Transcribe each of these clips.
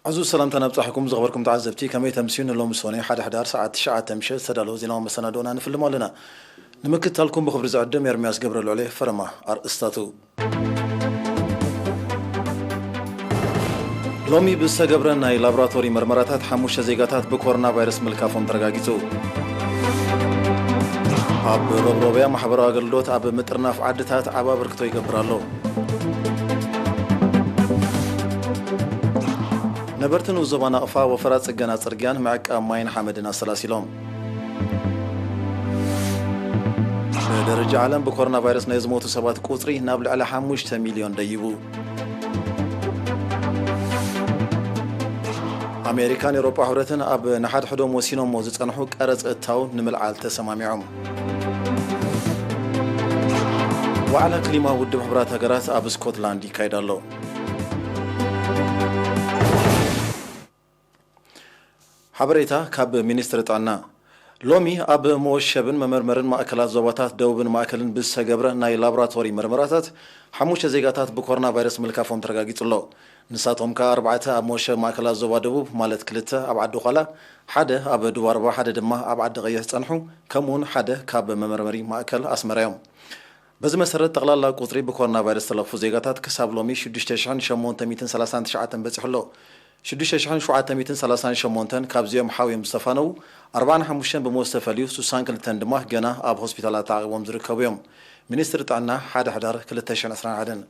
ዕዙዝ ሰላምታ ናብጻሕኩም ዝኸበርኩም ተዓዘብቲ፣ ከመይ ተምስዩ? ንሎሚ ሶኔ ሓደ ሕዳር ሰዓት ትሽዓተ ምሸት ዝተዳለወ ዜናዊ መሰናዶና ንፍልሞ ኣለና። ንምክትታልኩም ብኽብሪ ዝዕድም ኤርምያስ ገብረ ልዑል እየ። ፈረማ ኣርእስታቱ። ሎሚ ብዝተገብረ ናይ ላቦራቶሪ መርመራታት ሓሙሽተ ዜጋታት ብኮሮና ቫይረስ ምልካፎም ተረጋጊጹ። ኣብ ሮብሮብያ ማሕበራዊ ኣገልግሎት ኣብ ምጥርናፍ ዓድታት ዓቢ ኣበርክቶ ይገብር ኣሎ። ነበርቲ ንኡስ ዞባ ናቕፋ ወፈራ ጽገና ጽርግያን ምዕቃብ ማይን ሓመድን ኣሰላሲሎም። ብደረጃ ዓለም ብኮሮና ቫይረስ ናይ ዝሞቱ ሰባት ቁጽሪ ናብ ልዕሊ ሓሙሽተ ሚልዮን ደይቡ። ኣሜሪካን ኤውሮጳ ሕብረትን ኣብ ንሓድሕዶም ወሲኖሞ ዝጸንሑ ቀረጽ እታው ንምልዓል ተሰማሚዖም። ዋዕላ ክሊማ ውድብ ሕቡራት ሃገራት ኣብ ስኮትላንድ ይካየድ ኣሎ። ሓበሬታ ካብ ሚኒስትሪ ጥዕና። ሎሚ ኣብ መወሸብን መመርመርን ማእከላት ዞባታት ደቡብን ማእከልን ብዝተገብረ ናይ ላቦራቶሪ መርመራታት ሓሙሽተ ዜጋታት ብኮሮና ቫይረስ ምልካፎም ተረጋጊጹ ኣሎ። ንሳቶም ከኣ ኣርባዕተ ኣብ መወሸቢ ማእከላት ዞባ ደቡብ፣ ማለት ክልተ ኣብ ዓዲ ዃላ፣ ሓደ ኣብ ዱባርባ፣ ሓደ ድማ ኣብ ዓዲ ቀይሕ ጸንሑ፣ ከምኡውን ሓደ ካብ መመርመሪ ማእከል ኣስመራ እዮም። በዚ መሰረት፣ ጠቕላላ ቁጽሪ ብኮሮና ቫይረስ ዝተለኽፉ ዜጋታት ክሳብ ሎሚ ሽዱሽተ ሽሕን ሸሞንተ ሚእትን ሰላሳን ትሽዓተን በጺሑ ኣሎ። ሽዱሽተ ሽሕን ሸውዓተ ሚእትን ሰላሳን ሸሞንተን ካብዚኦም ሓውዮም ዝተፋነዉ ኣርባዓን ሓሙሽተን ብሞት ዝተፈልዩ፣ ስሳን ክልተን ድማ ገና ኣብ ሆስፒታላት ተዓቒቦም ዝርከቡ እዮም። ሚኒስትሪ ጥዕና፣ ሓደ ሕዳር ክልተ ሽሕን ዕስራን ሓደን።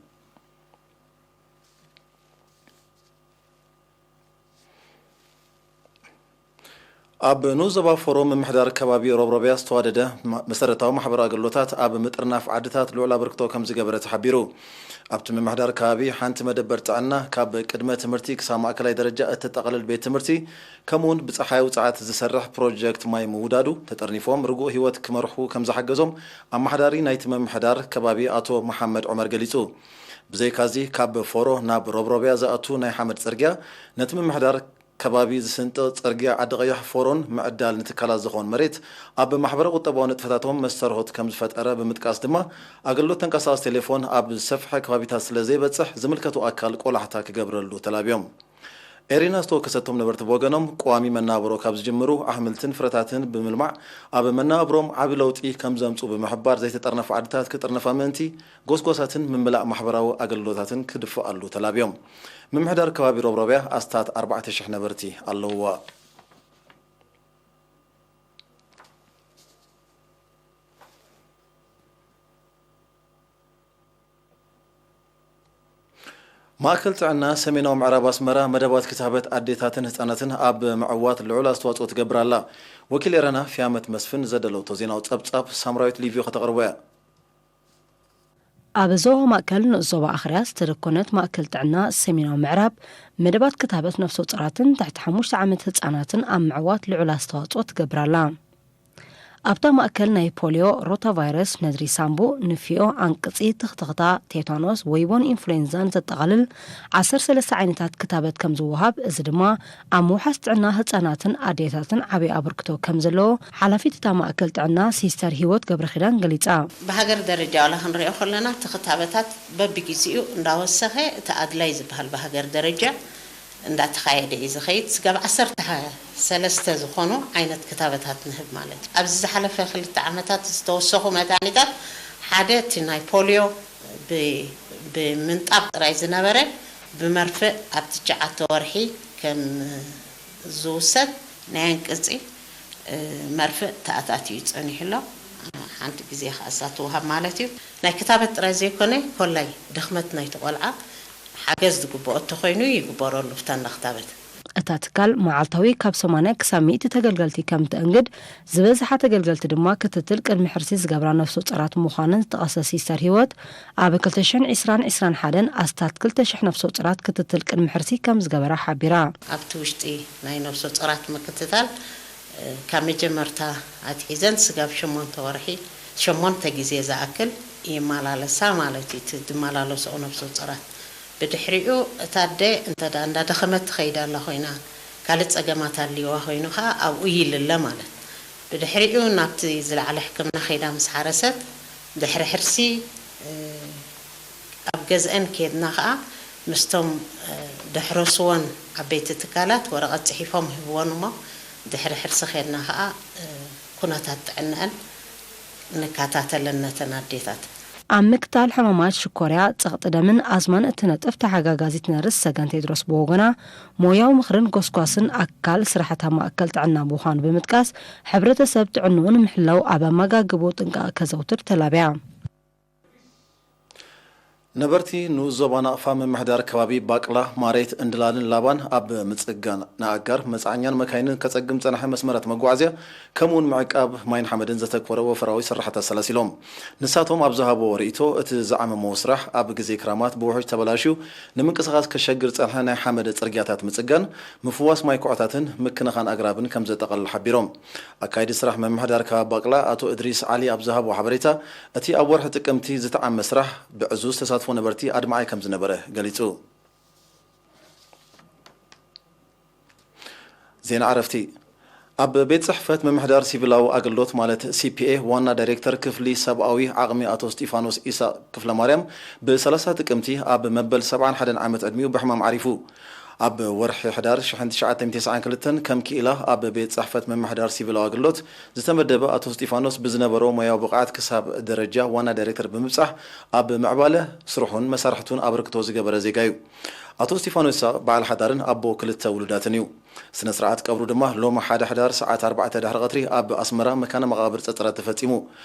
ኣብ ንኡስ ዞባ ፎሮ ምምሕዳር ከባቢ ሮብሮብያ ዝተዋደደ ማ-፣ መሰረታዊ ማሕበራዊ ኣገልግሎታት ኣብ ምጥርናፍ ዓድታት ልዑል ኣበርክቶ ከም ዝገበረ ተሓቢሩ። ኣብቲ ምምሕዳር ከባቢ ሓንቲ መደበር ጥዕና ካብ ቅድመ ትምህርቲ ክሳብ ማእከላይ ደረጃ እተጠቓልል ቤት ትምህርቲ፣ ከምኡውን ብጸሓያዊ ጸዓት ዝሰርሕ ፕሮጀክት ማይ ምውዳዱ፣ ተጠርኒፎም ርጉእ ህይወት ክመርሑ ከም ዝሓገዞም ኣመሓዳሪ ናይቲ ምምሕዳር ከባቢ ኣቶ መሓመድ ዑመር ገሊጹ። ብዘይካዚ፣ ካብ ፎሮ ናብ ሮብሮብያ ዝኣቱ ናይ ሓመድ ጽርግያ፣ ነቲ ምምሕዳር ከባቢ ዝስንጥቕ ጽርግያ ዓዲ ቀይሕ ፎሮን ምዕዳል ንትካላት ዝኸውን መሬት ኣብ ማሕበረ ቁጠባዊ ንጥፈታቶም መስተርሆት ከም ዝፈጠረ ብምጥቃስ ድማ፣ ኣገልግሎት ተንቀሳቓሲ ቴሌፎን ኣብ ዝሰፍሐ ከባቢታት ስለ ዘይበጽሕ፣ ዝምልከቶ ኣካል ቆላሕታ ክገብረሉ ተላብዮም። ኤሪና ዝተወከሰቶም ነበርቲ ብወገኖም፣ ቀዋሚ መናብሮ ካብ ዝጅምሩ ኣሕምልትን ፍረታትን ብምልማዕ ኣብ መናብሮም ዓቢ ለውጢ ከም ዘምጹ ብምሕባር፣ ዘይተጠርነፈ ዓድታት ክጥርነፋ ምእንቲ ጎስጓሳትን ምምላእ ማሕበራዊ ኣገልግሎታትን ክድፍኣሉ ተላብዮም። ምምሕዳር ከባቢ ሮብሮብያ ኣስታት ኣርባዕተ ሽሕ ነበርቲ ኣለውዋ። ማእከል ጥዕና ሰሜናዊ ምዕራብ ኣስመራ መደባት ክታበት ኣዴታትን ህጻናትን ኣብ ምዕዋት ልዑል ኣስተዋጽኦ ትገብር ኣላ። ወኪል ኤረና ፊያመት መስፍን ዘደለቶ ዜናዊ ጸብጻብ ሳምራዊት ሊቭዮ ከተቕርቦ እያ። ኣብ ዞባ ማእከል ንኡስ ዞባ ኣኽርያ ዝተደኮነት ማእከል ጥዕና ሰሜናዊ ምዕራብ፣ መደባት ክታበት ነፍሰ ጡራትን ትሕቲ ሓሙሽተ ዓመት ህጻናትን ኣብ ምዕዋት ልዑል ኣስተዋጽኦ ትገብር ኣላ። ኣብታ ማእከል ናይ ፖልዮ፣ ሮታቫይረስ፣ ነድሪ ሳምቡእ፣ ንፍዮ፣ ኣንቅጺ፣ ትኽትኽታ፣ ቴታኖስ፣ ወይቦን ኢንፍሉዌንዛን ዘጠቓልል ዓሰርተ ሰለስተ ዓይነታት ክታበት ከም ዝወሃብ፣ እዚ ድማ ኣብ ምውሓስ ጥዕና ህጻናትን ኣዴታትን ዓቢ ኣበርክቶ ከም ዘለዎ ሓላፊት እታ ማእከል ጥዕና ሲስተር ሂወት ገብረኺዳን ገሊጻ። ብሃገር ደረጃ ዋላ ክንሪኦ ከለና፣ እቲ ክታበታት በብግዜኡ እንዳወሰኸ፣ እቲ ኣድላይ ዝበሃል ብሃገር ደረጃ እንዳተኻየደ እዩ ዝኸይድ። ስጋብ ዓሰርተ ሰለስተ ዝኾኑ ዓይነት ክታበታት ንህብ ማለት እዩ። ኣብዚ ዝሓለፈ ክልተ ዓመታት ዝተወሰኹ መድሃኒታት፣ ሓደ እቲ ናይ ፖልዮ ብ-፣ ብምንጣብ ጥራይ ዝነበረ፣ ብመርፍእ ኣብ ትሽዓተ ወርሒ ከም ዝውሰድ ናይ ኣንቅጺ፣ እ፣ መርፍእ ተኣታትዩ ጸኒሑ ኣሎ። ሓንቲ ግዜ ከኣ እሳ ትወሃብ ማለት እዩ። ናይ ክታበት ጥራይ ዘይኮነ፣ ኮላይ ድኽመት ናይቲ ቆልዓ ሓገዝ ዝግብኦ እንተኾይኑ ይግበረሉ ብታንዳ ክታበት። እታ ትካል መዓልታዊ ካብ ሰማንያ ክሳብ ሚእቲ ተገልገልቲ ከም ተእንግድ፣ ዝበዝሓ ተገልገልቲ ድማ ክትትል ቅድሚ ሕርሲ ዝገብራ ነፍሰ ጡራት ምዃነን ዝጠቐሰት ሲስተር ሂወት፣ ኣብ ክልተ ሽሕን ዕስራን ዕስራን ሓደን ኣስታት ክልተ ሽሕ ነፍሰ ጡራት ክትትል ቅድሚ ሕርሲ ከም ዝገበራ ሓቢራ። ኣብቲ ውሽጢ ናይ ነፍሰ ጡራት ምክትታል፣ እ፣ ካብ መጀመርታ ኣትሒዘን ስጋብ ሸሞንተ ወርሒ፣ ሸሞንተ ግዜ ዝኣክል ይመላለሳ ማለት እዩ፣ እቲ ዝመላለስኦ ነፍሰ ጡራት። ብድሕሪኡ እታ ኣደ እንተ ደኣ እንዳደኸመት ትኸይድ ኣላ ኮይና፣ ካልእ ጸገማት ኣልይዋ ኮይኑ ኸኣ ኣብኡ ይልለ ማለት። ብድሕሪኡ ናብቲ ዝለዓለ ሕክምና ከይዳ ምስ ሓረሰት፣ ድሕሪ ሕርሲ፣ እ፣ ኣብ ገዝአን ኬድና ኸኣ ምስቶም ደሕረስወን ዓበይቲ ትካላት ወረቐት ጽሒፎም ሂብወን እሞ፣ ድሕሪ ሕርሲ ኬድና ከኣ ኩነታት ጥዕነአን ንከታተለን ነተን ኣዴታት። ኣብ ምክታል ሕማማት ሽኮርያ፣ ጸቕጢ ደምን ኣዝማን እትነጥፍ ተሓጋጋዚት ነርስ ሰገን ቴድሮስ ብወገና፣ ሞያዊ ምኽርን ጎስጓስን ኣካል ስራሕታ ማእከል ጥዕና ምዃኑ ብምጥቃስ፣ ሕብረተሰብ ጥዕንኡ ንምሕላው ኣብ ኣመጋግብኡ ጥንቃቐ ከዘውትር ተላብያ። ነበርቲ ንኡስ ዞባ ናቕፋ ምምሕዳር ከባቢ ባቅላ፣ ማሬት፣ እንድላልን ላባን ኣብ ምጽጋን ንኣጋር መጽዓኛን መካይንን ከጸግም ጸንሐ መስመራት መጓዓዝያ ከምኡውን ምዕቃብ ማይን ሓመድን ዘተኮረ ወፈራዊ ስራሓት ኣሰላሲሎም። ንሳቶም ኣብ ዝሃብዎ ርእይቶ፣ እቲ ዝዓመመዎ ስራሕ ኣብ ግዜ ክራማት ብውሕጅ ተበላሽዩ ንምንቅስቓስ ከሸግር ጸንሐ ናይ ሓመድ ጽርግያታት ምጽጋን፣ ምፍዋስ ማይ ኩዕታትን ምክንኻን ኣግራብን ከም ዘጠቓልል ሓቢሮም። ኣካይዲ ስራሕ ምምሕዳር ከባቢ ባቅላ ኣቶ እድሪስ ዓሊ ኣብ ዝሃቦ ሓበሬታ፣ እቲ ኣብ ወርሒ ጥቅምቲ ዝተዓመ ስራሕ ብዕዙዝ ተሳትፎ ነበርቲ ኣድማዒ ከም ዝነበረ ገሊጹ። ዜና ዕረፍቲ። ኣብ ቤት ጽሕፈት ምምሕዳር ሲቪላዊ ኣገልግሎት ማለት ሲፒኤ ዋና ዳይሬክተር ክፍሊ ሰብኣዊ ዓቕሚ ኣቶ እስጢፋኖስ ኢሳቕ ክፍለማርያም ብ30 ጥቅምቲ ኣብ መበል ሰብዓን ሓደን ዓመት ዕድሚኡ ብሕማም ዓሪፉ። ኣብ ወርሒ ሕዳር ሽሕን ትሽዓተ ሚእትን ተስዓን ክልተን ከም ክኢላ ኣብ ቤት ጽሕፈት ምምሕዳር ሲቪላዊ ኣገልግሎት ዝተመደበ ኣቶ እስጢፋኖስ ብዝነበሮ ሞያዊ ብቕዓት ክሳብ ደረጃ ዋና ዳይሬክተር ብምብጻሕ ኣብ ምዕባለ ስርሑን መሳርሕቱን ኣበርክቶ ዝገበረ ዜጋ እዩ። ኣቶ እስጢፋኖስ ይስሐቅ በዓል ሓዳርን ኣቦ ክልተ ውሉዳትን እዩ። ስነ ስርዓት ቀብሩ ድማ ሎሚ ሓደ ሕዳር ሰዓት ኣርባዕተ ድሕሪ ቀትሪ ኣብ ኣስመራ መካነ መቓብር ጸጸራት ተፈጺሙ።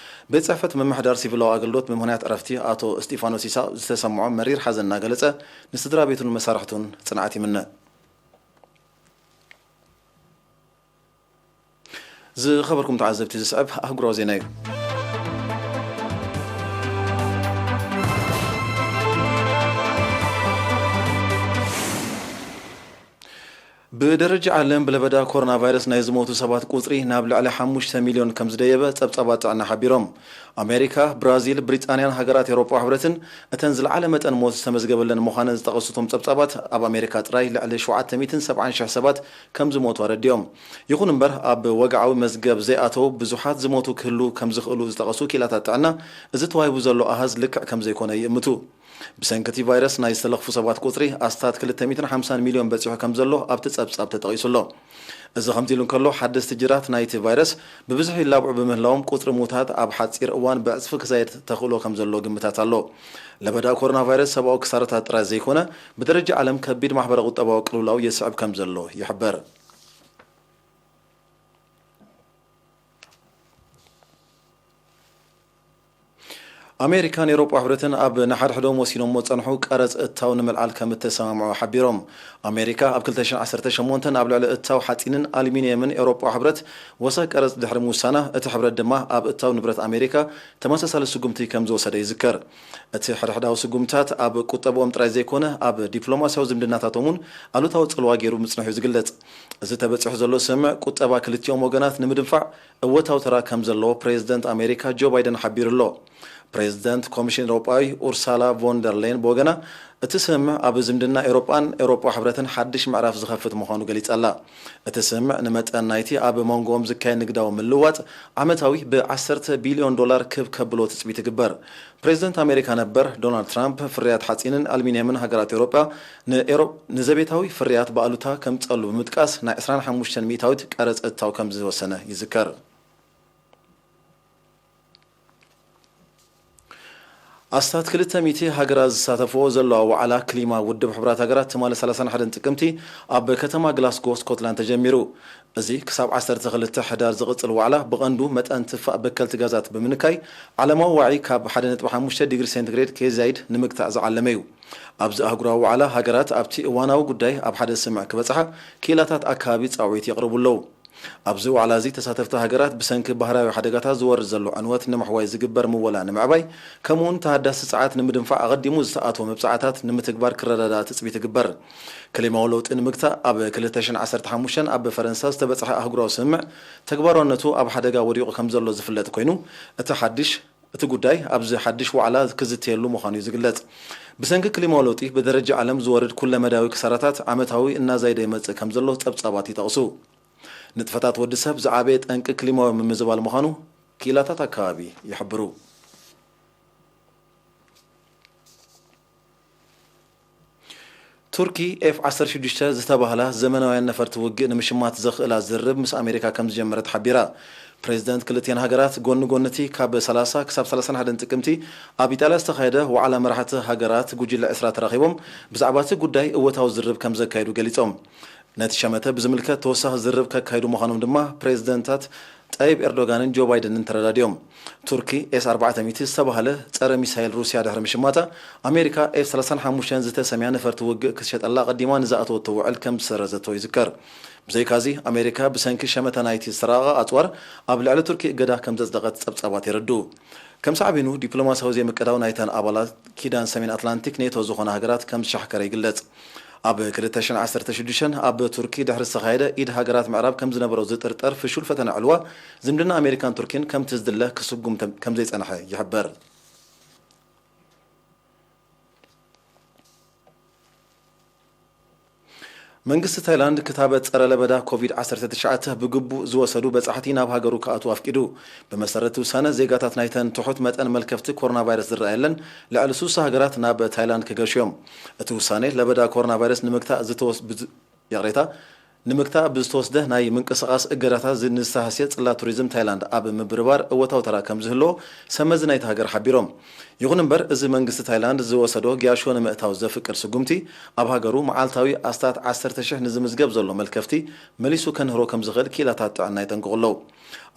ቤት ጽሕፈት ምምሕዳር ሲቪላዊ ኣገልግሎት ብምኽንያት ዕረፍቲ ኣቶ እስጢፋኖስ ይስሐቅ ዝተሰምዖ መሪር ሓዘን እናገለጸ ንስድራ ቤቱን መሳርሕቱን ጽንዓት ይምነ። ዝኸበርኩም ተዓዘብቲ፣ ዝስዕብ ኣህጉራዊ ዜና እዩ። ብደረጃ ዓለም ብለበዳ ኮሮና ቫይረስ ናይ ዝሞቱ ሰባት ቁጽሪ ናብ ልዕሊ ሓሙሽተ ሚልዮን ከም ዝደየበ ጸብጻባት ጥዕና ሓቢሮም። ኣሜሪካ፣ ብራዚል፣ ብሪጣንያን ሃገራት ኤውሮጳ ሕብረትን እተን ዝለዓለ መጠን ሞት ዝተመዝገበለን ምዃነን ዝጠቐሱ እቶም ጸብጻባት፣ ኣብ ኣሜሪካ ጥራይ ልዕሊ ሸውዓተ ሚእትን ሰብዓን ሽሕ ሰባት ከም ዝሞቱ ኣረዲኦም። ይኹን እምበር፣ ኣብ ወግዓዊ መዝገብ ዘይኣተው ብዙሓት ዝሞቱ ክህሉ ከም ዝኽእሉ ዝጠቐሱ ክኢላታት ጥዕና፣ እዚ ተዋሂቡ ዘሎ ኣሃዝ ልክዕ ከም ዘይኮነ ይእምቱ። ብሰንኪ እቲ ቫይረስ ናይ ዝተለኽፉ ሰባት ቁጽሪ ኣስታት ክልተ ሚእትን ሓምሳን ሚልዮን በጺሑ ከም ዘሎ ኣብቲ ጸብጻብ ተጠቒሱ ኣሎ። እዚ ከምዚ ኢሉ እንከሎ፣ ሓደስቲ ጅራት ናይቲ ቫይረስ ብብዝሒ ይላብዑ ብምህላዎም፣ ቁጽሪ ምዉታት ኣብ ሓጺር እዋን ብዕጽፊ ክዛየድ ተኽእሎ ከም ዘሎ ግምታት ኣሎ። ለበዳ ኮሮና ቫይረስ ሰብኣዊ ክሳራታት ጥራይ ዘይኮነ፣ ብደረጃ ዓለም ከቢድ ማሕበረ ቁጠባዊ ቅልውላው የስዕብ ከም ዘሎ ይሕበር። ኣሜሪካን ኤውሮጳ ሕብረትን ኣብ ንሓድሕዶም ወሲኖሞ ዝጸንሑ ቀረጽ እታው ንምልዓል ከም እተሰማምዑ ሓቢሮም። ኣሜሪካ ኣብ ክልተ ሽሕን ዓሰርተ ሸሞንተን ኣብ ልዕሊ እታው ሓጺንን ኣሉሚንየምን ኤውሮጳ ሕብረት ወሰኽ ቀረጽ ድሕሪ ምውሳና፣ እቲ ሕብረት ድማ ኣብ እታው ንብረት ኣሜሪካ ተመሳሳሊ ስጉምቲ ከም ዝወሰደ ይዝከር። እቲ ሕድሕዳዊ ስጉምትታት ኣብ ቁጠብኦም ጥራይ ዘይኮነ፣ ኣብ ዲፕሎማስያዊ ዝምድናታቶም እውን ኣሉታዊ ጽልዋ ገይሩ ምጽንሑ እዩ ዝግለጽ። እዚ ተበጺሑ ዘሎ ስምምዕ ቁጠባ ክልቲኦም ወገናት ንምድንፋዕ እወታዊ ተራ ከም ዘለዎ ፕሬዝደንት ኣሜሪካ ጆ ባይደን ሓቢሩ ኣሎ። ፕሬዝደንት ኮሚሽን ኤውሮጳዊ ኡርሳላ ቮን ደር ሌን ብወገና፣ እቲ ስምምዕ ኣብ ዝምድና ኤውሮጳን ኤውሮጳ ሕብረትን ሓድሽ ምዕራፍ ዝኸፍት ምዃኑ ገሊጻ ኣላ። እቲ ስምምዕ ንመጠን ናይቲ ኣብ መንጎኦም ዝካየድ ንግዳዊ ምልውዋጥ ዓመታዊ ብዓሰርተ ቢልዮን ዶላር ክብ ከብሎ ትጽቢት ይግበር። ፕሬዝደንት ኣሜሪካ ነበር ዶናልድ ትራምፕ፣ ፍርያት ሓጺንን ኣሉሚንየምን ሃገራት ኤውሮጳ ንኤውሮ-፣ ንዘቤታዊ ፍርያት ብኣሉታ ከምጸሉ ብምጥቃስ፣ ናይ ዕስራን ሓሙሽተን ሚእታዊት ቀረጽ እታው ከም ዝወሰነ ይዝከር። ኣስታት ክልተ ሚእቲ ሃገራት ዝሳተፍኦ ዘለዋ ዋዕላ ክሊማ ውድብ ሕቡራት ሃገራት ትማሊ ሰላሳን ሓደን ጥቅምቲ ኣብ ከተማ ግላስጎ ስኮትላንድ ተጀሚሩ። እዚ ክሳብ ዓሰርተ ክልተ ሕዳር ዝቕጽል ዋዕላ ብቐንዱ መጠን ትፋእ በከልቲ ጋዛት ብምንካይ ዓለማዊ ዋዒ ካብ ሓደ ነጥቢ ሓሙሽተ ዲግሪ ሴንቲግሬድ ከይዛይድ ንምግታእ ዝዓለመ እዩ። ኣብዚ ኣህጉራዊ ዋዕላ ሃገራት ኣብቲ እዋናዊ ጉዳይ ኣብ ሓደ ስምምዕ ክበጽሓ ክኢላታት ኣካባቢ ጻውዒት የቕርቡ ኣለዉ። ኣብዚ ዋዕላ እዚ ተሳተፍቲ ሃገራት ብሰንኪ ባህርያዊ ሓደጋታት ዝወርድ ዘሎ ዕንወት ንምሕዋይ ዝግበር ምወላ ንምዕባይ፣ ከምኡውን ተሃዳሲ ጸዓት ንምድንፋዕ ኣቐዲሙ ዝተኣትወ መብጻዕታት ንምትግባር ክረዳዳእ ትጽቢት ይግበር። ክሊማዊ ለውጢ ንምግታእ ኣብ ክልተ ሽሕን ዓሰርተ ሓሙሽተን ኣብ ፈረንሳ ዝተበጽሐ ኣህጉራዊ ስምምዕ ተግባራውነቱ ኣብ ሓደጋ ወዲቑ ከም ዘሎ ዝፍለጥ ኮይኑ፣ እቲ ሓድሽ እቲ ጉዳይ ኣብዚ ሓድሽ ዋዕላ ክዝተየሉ ምዃኑ እዩ ዝግለጽ። ብሰንኪ ክሊማዊ ለውጢ ብደረጃ ዓለም ዝወርድ ኩለመዳያዊ ክሳራታት ዓመታዊ እናዛይደ ይመጽእ ከም ዘሎ ጸብጻባት ይጠቕሱ። ንጥፈታት ወዲ ሰብ ዝዓበየ ጠንቂ ክሊማዊ ምምዝባል ምዃኑ ክኢላታት ኣከባቢ ይሕብሩ። ቱርኪ ኤፍ ዓሰርተ ሽዱሽተ ዝተባህላ ዘመናውያን ነፈርቲ ውግእ ንምሽማት ዘኽእላ ዝርርብ ምስ ኣሜሪካ ከም ዝጀመረት ሓቢራ። ፕሬዝደንት ክልቲኣን ሃገራት ጎኒ ጎኒ እቲ ካብ ሰላሳ ክሳብ ሰላሳን ሓደን ጥቅምቲ ኣብ ኢጣልያ ዝተኻየደ ዋዕላ መራሕቲ ሃገራት ጉጅለ ዕስራ ተራኺቦም ብዛዕባ እቲ ጉዳይ እወታዊ ዝርርብ ከም ዘካየዱ ገሊጾም። ነቲ ሸመተ ብዝምልከት ተወሳኺ ዝርርብ ከካይዱ ምዃኖም ድማ ፕሬዝደንታት ጣይብ ኤርዶጋንን ጆ ባይደንን ተረዳዲኦም። ቱርኪ ኤስ ኣርባዕተ ሚእቲ ዝተባህለ ጸረ ሚሳይል ሩስያ ድሕሪ ምሽማታ፣ ኣሜሪካ ኤፍ ሰላሳን ሓሙሽተን ዝተሰምያ ነፈርቲ ውግእ ክትሸጠላ ኣቐዲማ ንዝኣተወቶ ውዕል ከም ዝሰረዘቶ ይዝከር። ብዘይካዚ፣ ኣሜሪካ ብሰንኪ ሸመተ ናይቲ ዝተራቐቐ ኣጽዋር ኣብ ልዕሊ ቱርኪ እገዳ ከም ዘጽደቐት ጸብጻባት የረድኡ። ከም ሳዕቤኑ፣ ዲፕሎማስያዊ ዘይምቅዳው ናይተን ኣባላት ኪዳን ሰሜን ኣትላንቲክ ኔቶ ዝኾና ሃገራት ከም ዝሻሕከረ ይግለጽ። ኣብ ክልተ ሽሕን ዓሰርተ ሽዱሽተን ኣብ ቱርኪ ድሕሪ ዝተኻየደ ኢድ ሃገራት ምዕራብ ከም ዝነበሮ ዝጥርጠር ፍሹል ፈተነ ዕልዋ፣ ዝምድና ኣሜሪካን ቱርኪን ከምቲ ዝድለ ክስጉም ተ-፣ ከም ዘይጸንሐ ይሕበር። መንግስቲ ታይላንድ ክታበት ጸረ ለበዳ ኮቪድ ዓሰርተ ትሽዓተ ብግቡእ ዝወሰዱ በጻሕቲ ናብ ሃገሩ ክኣትዉ ኣፍቂዱ። ብመሰረት ውሳነ፣ ዜጋታት ናይተን ትሑት መጠን መልከፍቲ ኮሮና ቫይረስ ዝረኣየለን ልዕሊ ስሳ ሃገራት ናብ ታይላንድ ክገሹ እዮም። እቲ ውሳኔ፣ ለበዳ ኮሮና ቫይረስ ንምግታእ ዝተወስ-፣ ብዝ-፣ ይቕሬታ፣ ንምግታእ ብዝተወስደ ናይ ምንቅስቓስ እገዳታት ዝ-፣ ንዝተሃስየ ጽላት ቱሪዝም ታይላንድ ኣብ ምብርባር እወታዊ ተራ ከም ዝህልዎ ሰመዚ ናይቲ ሃገር ሓቢሮም። ይኹን እምበር፣ እዚ መንግስቲ ታይላንድ ዝወሰዶ ግያሾ ንምእታው ዘፍቅድ ስጉምቲ፣ ኣብ ሃገሩ መዓልታዊ ኣስታት ዓሰርተ ሽሕ ንዝምዝገብ ዘሎ መልከፍቲ መሊሱ ከንህሮ ከም ዝኽእል ክኢላታት ጥዕና የጠንቅቑ ኣለዉ።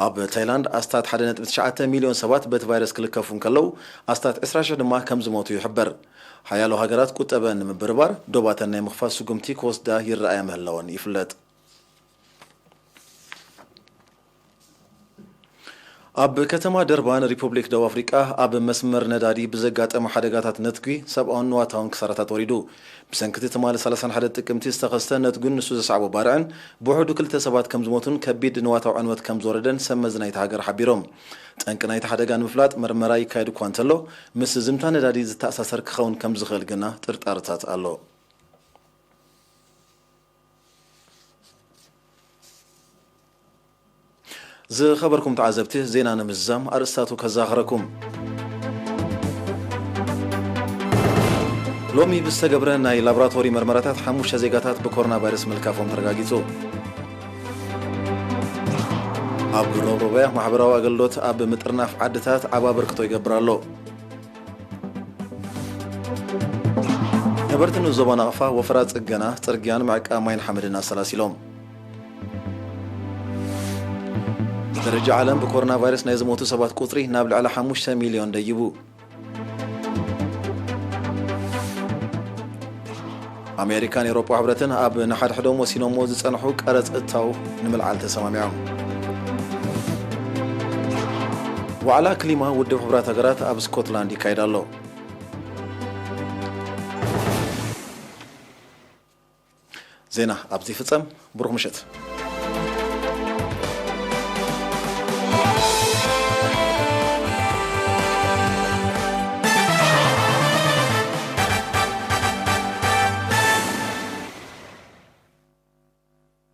ኣብ ታይላንድ ኣስታት ሓደ ነጥቢ ትሽዓተ ሚልዮን ሰባት በቲ ቫይረስ ክልከፉ እንከለዉ፣ ኣስታት ዕስራ ሽሕ ድማ ከም ዝሞቱ ይሕበር። ሓያሎ ሃገራት ቁጠበን ንምብርባር ዶባተን ናይ ምኽፋት ስጉምቲ ክወስዳ ይረኣያ ምህላወን ይፍለጥ። ኣብ ከተማ ደርባን ሪፑብሊክ ደቡብ ኣፍሪቃ ኣብ መስመር ነዳዲ ብዘጋጠመ ሓደጋታት ነትጒ ሰብኣውን ንዋታውን ክሳራታት ወሪዱ። ብሰንኪ እቲ ትማሊ ሰላሳን ሓደን ጥቅምቲ ዝተኸስተ ነትጉን ንሱ ዘስዓቦ ባርዕን ብውሕዱ ክልተ ሰባት ከም ዝሞቱን ከቢድ ንዋታዊ ዕንወት ከም ዝወረደን ሰብ መዚ ናይቲ ሃገር ሓቢሮም። ጠንቂ ናይቲ ሓደጋ ንምፍላጥ መርመራ ይካየድ እኳ እንተሎ፣ ምስ ዝምታ ነዳዲ ዝተኣሳሰር ክኸውን ከም ዝኽእል ግና ጥርጣርታት ኣሎ። ዝኸበርኩም ተዓዘብቲ፣ ዜና ንምዝዛም ኣርእስታቱ ከዘኻኽረኩም። ሎሚ ብዝተገብረ ናይ ላቦራቶሪ መርመራታት ሓሙሽተ ዜጋታት ብኮሮና ቫይረስ ምልካፎም ተረጋጊጹ። ኣብ ሮብሮብያ ማሕበራዊ ኣገልግሎት ኣብ ምጥርናፍ ዓድታት ዓቢ ኣበርክቶ ይገብር ኣሎ። ነበርቲ ንኡስ ዞባ ናቕፋ ወፈራ ጽገና ጽርግያን ምዕቃብ ማይን ሓመድን ኣሰላሲሎም። ብደረጃ ዓለም ብኮሮና ቫይረስ ናይ ዝሞቱ ሰባት ቁጽሪ ናብ ልዕሊ ሓሙሽተ ሚልዮን ደይቡ። ኣሜሪካን ኤውሮጳ ሕብረትን ኣብ ንሓድሕዶም ወሲኖሞ ዝጸንሑ ቀረጽ እታው ንምልዓል ተሰማሚዖም። ዋዕላ ክሊማ ውድብ ሕቡራት ሃገራት ኣብ ስኮትላንድ ይካየድ ኣሎ። ዜና ኣብዚ ይፍጸም። ብሩኽ ምሸት።